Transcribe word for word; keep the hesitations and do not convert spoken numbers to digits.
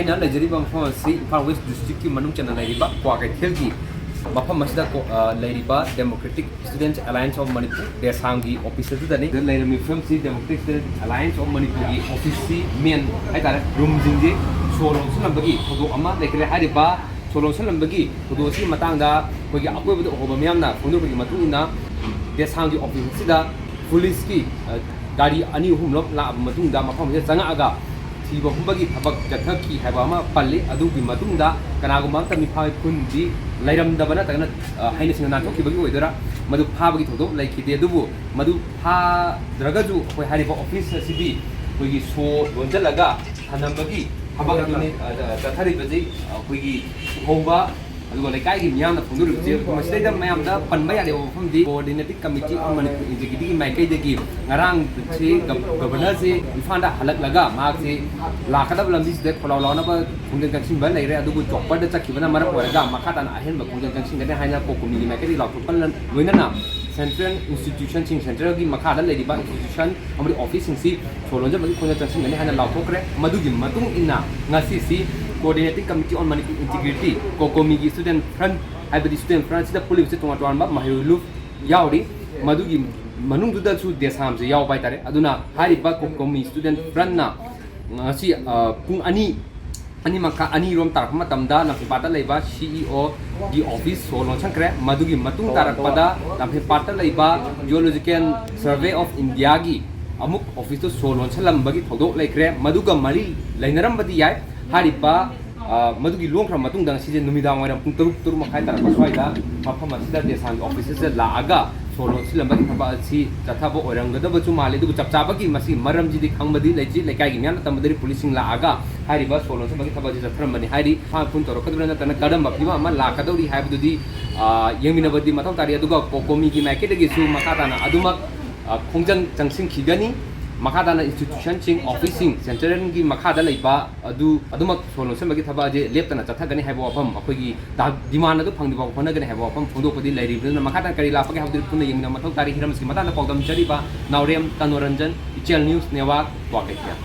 ꯑꯩꯅ ꯂꯩꯖꯔꯤꯕ ꯃꯐꯝ ꯑꯁꯤ ꯏꯝꯐꯥꯜ ꯋꯦꯁ ꯗꯤꯁꯇ꯭ꯔꯤꯛꯀꯤ ꯃꯅꯨꯡ ꯆꯟꯅ ꯂꯩꯔꯤꯕ ꯀ꯭ꯋꯥꯀꯩꯊꯦꯜꯒꯤ ꯃꯐꯝ ꯑꯁꯤꯗ ꯀꯣ-, ꯑ, ꯂꯩꯔꯤꯕ Democratic Students Alliance of Manipur, ꯗꯦꯁꯥꯝꯒꯤ ꯑꯣꯐꯤꯁ ꯑꯗꯨꯗꯅꯤ꯫ ꯁꯤꯗ ꯂꯩꯔꯝꯃꯤ ꯐꯤꯕꯝꯁꯤ Democratic Students Alliance of ꯃꯅꯤꯄꯨꯔꯒꯤ ꯑꯣꯐꯤꯁꯁꯤ ꯃꯦꯟ ꯍꯥꯏꯇꯥꯔꯦ, ꯔꯨꯝꯁꯤꯡꯁꯦ ꯁꯣ ꯂꯣꯟꯁꯤꯜꯂꯝꯕꯒꯤ ꯊꯧꯗꯣꯛ ꯑꯃ ꯂꯩꯈ꯭ꯔꯦ꯫ ꯍꯥꯏꯔꯤꯕ ꯁꯣ ꯂꯣꯟꯁꯤꯜꯂꯝꯕꯒꯤ ꯊꯧꯗꯣꯛ ꯑꯁꯤꯒꯤ ꯃꯇꯥꯡꯗ ꯑꯩꯈꯣꯏꯒꯤ ꯑꯀꯣꯏꯕꯗ ꯎꯍꯧꯕ ꯃꯤꯌꯥꯝꯅ ꯐꯣꯡꯗꯣꯔꯛꯄꯒꯤ ꯃꯇꯨꯡ ꯏꯟꯅ, ꯗꯦꯁꯥꯝꯒꯤ ꯑꯣꯐꯤꯁ ꯑꯁꯤꯗ ꯄꯨꯂꯤꯁꯀꯤ, ꯑ, ꯒꯥꯔꯤ ꯑꯅꯤ ꯑꯍꯨꯝ ꯂꯣꯝ ꯂꯥꯛꯑꯕ ꯃꯇꯨꯡꯗ ꯃꯐꯝ ꯑꯁꯤꯗ ꯆꯪꯉꯛꯑꯒ ꯊꯤꯕ ꯍꯨꯝꯕꯒꯤ ꯊꯕꯛ ꯆꯠꯊꯈꯤ ꯍꯥꯏꯕ ꯑꯃ ꯄꯜꯂꯤ꯫ ꯑꯗꯨꯒꯤ ꯃꯇꯨꯡꯗ ꯀꯅꯥꯒꯨꯝꯕ ꯑꯝꯇ ꯃꯤꯐꯥ ꯃꯤꯄꯨꯟꯗꯤ ꯂꯩꯔꯝꯗꯕ ꯅꯠꯇ꯭ꯔꯒꯅ, ꯑ, ꯍꯩꯅ ꯁꯤꯡꯅ ꯅꯥꯟꯊꯣꯛꯈꯤꯕꯒꯤ ꯑꯣꯏꯗꯣꯏꯔꯥ, ꯃꯗꯨ ꯐꯥꯕꯒꯤ ꯊꯧꯗꯣꯛ ꯂꯩꯈꯤꯗꯦ꯫ ꯑꯗꯨꯕꯨ ꯃꯗꯨ ꯐꯥꯗ꯭ꯔꯒꯁꯨ ꯑꯩꯈꯣꯏ ꯍꯥꯏꯔꯤꯕ ꯑꯣꯐꯤꯁ ꯑꯁꯤꯗꯤ ꯑꯩꯈꯣꯏꯒꯤ ꯁꯣ ꯂꯣꯟꯁꯤꯜꯂꯒ ꯊꯝꯂꯝꯕꯒꯤ ꯊꯕꯛ ꯑꯗꯨꯅꯤ, ꯑ, ꯆꯠꯊꯔꯤꯕꯁꯤ ꯑꯩꯈꯣꯏꯒꯤ ꯎꯍꯧꯕ ꯑꯗꯨꯒ ꯂꯩꯀꯥꯏꯒꯤ ꯃꯤꯌꯥꯝꯅ ꯐꯣꯡꯗꯣꯔꯤꯕꯁꯤ ꯃꯁꯤꯗꯩꯗ ꯃꯌꯥꯝꯗ ꯄꯟꯕ ꯌꯥꯔꯤꯕ ꯃꯐꯝꯗꯤ Coordinating Committee of Manipur Executive ꯃꯥꯏꯀꯩꯗꯒꯤ ꯉꯔꯥꯡꯁꯤ ꯒ-, ꯒꯕꯔꯅꯔꯁꯤ ꯏꯝꯐꯥꯜꯗ ꯍꯜꯂꯛꯂꯒ ꯃꯍꯥꯛꯁꯤ ꯂꯥꯛꯀꯗꯕ ꯂꯝꯕꯤꯁꯤꯗ ꯈꯣꯜꯂꯥꯎ ꯂꯥꯎꯅꯕ ꯈꯣꯡꯖꯪ ꯆꯪꯁꯤꯟꯕ ꯂꯩꯔꯦ꯫ ꯑꯗꯨꯕꯨ ꯆꯣꯞꯄꯔꯗ ꯆꯠꯈꯤꯕꯅ ꯃꯔꯝ ꯑꯣꯏꯔꯒ ꯃꯈꯥ ꯇꯥꯅ ꯑꯍꯦꯟꯕ ꯈꯣꯡꯖꯪ ꯆꯪꯁꯤꯟꯒꯅꯤ ꯍꯥꯏꯅ ꯀꯣꯀꯣꯃꯤꯒꯤ ꯃꯥꯏꯀꯩꯗꯒꯤ ꯂꯥꯎꯊꯣꯛꯄ ꯂꯣꯏꯅꯅ central institution ꯁꯤꯡ, central ꯒꯤ ꯃꯈꯥꯗ ꯂꯩꯔꯤꯕ institution ꯑꯃꯗꯤ ꯑꯣꯐꯤꯁꯁꯤꯡꯁꯤ ꯁꯣ ꯂꯣꯟꯖꯕꯒꯤ ꯈꯣꯡꯖꯪ ꯆꯪꯁꯤꯟꯒꯅꯤ ꯍꯥꯏꯅ ꯂꯥꯎꯊꯣꯛꯈ꯭ꯔꯦ꯫ ꯃꯗꯨꯒꯤ ꯃꯇꯨꯡ ꯏꯟꯅ ꯉꯁꯤꯁꯤ Coordinating Committee on Manipur Integrity, ꯀꯣꯀꯣꯃꯤꯒꯤ student front ꯍꯥꯏꯕꯗꯤ student front ꯑꯁꯤꯗ ꯄꯨꯜꯂꯤꯕꯁꯤ ꯇꯣꯉꯥꯟ ꯇꯣꯉꯥꯟꯕ ꯃꯍꯩꯔꯣꯏ ꯂꯨꯞ ꯌꯥꯎꯔꯤ꯫ ꯃꯗꯨꯒꯤ ꯃꯅꯨꯡꯗꯨꯗꯁꯨ ꯗꯦꯁꯥꯝꯁꯦ ꯌꯥꯎꯕ ꯍꯥꯏꯇꯥꯔꯦ꯫ ꯑꯗꯨꯅ ꯍꯥꯏꯔꯤꯕ ꯀꯣꯀꯣꯃꯤ student front ꯅ ꯉꯁꯤ, ꯑ, ꯄꯨꯡ ꯑꯅꯤ ꯑꯅꯤ ꯃꯈꯥꯏ, ꯑꯅꯤꯔꯣꯝ ꯇꯥꯔꯛꯄ ꯃꯇꯝꯗ ꯂꯝꯐꯦꯜꯄꯥꯠꯇ ꯂꯩꯕ C E O ꯒꯤ ꯑꯣꯐꯤꯁ ꯁꯣ ꯂꯣꯟꯁꯤꯟꯈ꯭ꯔꯦ꯫ ꯃꯗꯨꯒꯤ ꯃꯇꯨꯡ ꯇꯥꯔꯛꯄꯗ ꯂꯝꯐꯦꯜꯄꯥꯠꯇ ꯂꯩꯕ Geological Survey of India ꯒꯤ ꯑꯃꯨꯛ ꯑꯣꯐꯤꯁꯇꯨ ꯁꯣ ꯂꯣꯟꯁꯤꯜꯂꯝꯕꯒꯤ ꯊꯧꯗꯣꯛ ꯂꯩꯈ꯭ꯔꯦ꯫ ꯃꯗꯨꯒ ꯃꯔꯤ ꯂꯩꯅꯔꯝꯕꯗꯤ ꯌꯥꯏ꯫ ꯍꯥꯏꯔꯤꯕ, ꯑ, ꯃꯗꯨꯒꯤ ꯂꯣꯟꯈ꯭ꯔ ꯃꯇꯨꯡꯗ ꯉꯁꯤꯁꯦ ꯅꯨꯃꯤꯗꯥꯡ ꯋꯥꯏꯔꯝ ꯄꯨꯡ ꯇꯔꯨꯛ, ꯇꯔꯨꯛ ꯃꯈꯥꯏ ꯇꯥꯔꯛꯄ ꯁ꯭ꯋꯥꯏꯗ ꯃꯐꯝ ꯑꯁꯤꯗ ꯗꯦꯁꯥꯝꯒꯤ ꯑꯣꯐꯤꯁ ꯑꯁꯤꯗ ꯂꯥꯛꯑꯒ ꯁꯣ ꯂꯣꯟꯁꯤꯜꯂꯝꯕꯒꯤ ꯊꯕꯛ ꯑꯁꯤ ꯆꯠꯊꯕ ꯑꯣꯏꯔꯝꯒꯗꯕꯁꯨ ꯃꯥꯜꯂꯤ꯫ ꯑꯗꯨꯕꯨ ꯆꯞ ꯆꯥꯕꯒꯤ ꯃꯁꯤꯒꯤ ꯃꯔꯝꯁꯤꯗꯤ ꯈꯪꯕꯗꯤ ꯂꯩꯇ꯭ꯔꯤ꯫ ꯂꯩꯀꯥꯏꯒꯤ ꯃꯤꯌꯥꯝꯅ ꯇꯝꯕꯗꯗꯤ ꯄꯨꯂꯤꯁꯁꯤꯡ ꯂꯥꯛꯑꯒ ꯍꯥꯏꯔꯤꯕ ꯁꯣ ꯂꯣꯟꯁꯤꯟꯕꯒꯤ ꯊꯕꯛ ꯑꯁꯤ ꯆꯠꯊꯔꯝꯕꯅꯤ ꯍꯥꯏꯔꯤ꯫ ꯐꯥ ꯐꯨꯟ ꯇꯧꯔꯛꯀꯗꯧꯔꯤꯕ꯭ꯔꯥ ꯅꯠꯇ꯭ꯔꯒꯅ ꯀꯔꯝꯕ ꯐꯤꯕꯝ ꯑꯃ ꯂꯥꯛꯀꯗꯧꯔꯤ ꯍꯥꯏꯕꯗꯨꯗꯤ, ꯑ, ꯌꯦꯡꯃꯤꯟꯅꯕꯗꯤ ꯃꯊꯧ ꯇꯥꯔꯤ꯫ ꯑꯗꯨꯒ ꯀꯣꯀꯣꯃꯤꯒꯤ ꯃꯥꯏꯀꯩꯗꯒꯤꯁꯨ ꯃꯈꯥ ꯇꯥꯅ ꯑꯗꯨꯃꯛ, ꯑ, ꯈꯣꯡꯖꯪ ꯆꯪꯁꯤꯟꯈꯤꯒꯅꯤ꯫ ꯃꯈꯥ ꯇꯥꯅ institution ꯁꯤꯡ, ꯑꯣꯐꯤꯁꯁꯤꯡ, central ꯒꯤ ꯃꯈꯥꯗ ꯂꯩꯕ ꯑꯗꯨ ꯑꯗꯨꯃꯛ ꯁꯣ ꯂꯣꯟꯁꯤꯟꯕꯒꯤ ꯊꯕꯛ ꯑꯁꯤ ꯂꯦꯞꯇꯅ ꯆꯠꯊꯒꯅꯤ ꯍꯥꯏꯕ ꯋꯥꯐꯝ, ꯑꯩꯈꯣꯏꯒꯤ ꯗ-, demand ꯑꯗꯨ ꯐꯪꯗ꯭ꯔꯤꯐꯥꯎ ꯍꯣꯠꯅꯒꯅꯤ ꯍꯥꯏꯕ ꯋꯥꯐꯝ ꯐꯣꯡꯗꯣꯛꯄꯗꯤ ꯂꯩꯔꯤꯕꯅꯤꯅ, ꯃꯈꯥ ꯇꯥꯅ ꯀꯔꯤ ꯂꯥꯛꯄꯒꯦ ꯍꯥꯏꯕꯗꯨ ꯄꯨꯟꯅ ꯌꯦꯡꯃꯤꯟꯅꯕ ꯃꯊꯧ ꯇꯥꯔꯤ꯫ ꯍꯤꯔꯝ ꯑꯁꯤꯒꯤ ꯃꯇꯥꯡꯗ ꯄꯥꯎꯗꯝꯖꯔꯤꯕ ꯅꯥꯎꯔꯦꯝ ꯇꯅꯣꯔꯟꯖꯟ, ꯏꯆꯦꯜ ꯅ꯭ꯌꯨꯁ ꯅꯦꯠꯋꯥꯔꯛ, ꯀ꯭ꯋꯥꯀꯩꯊꯦꯜ꯫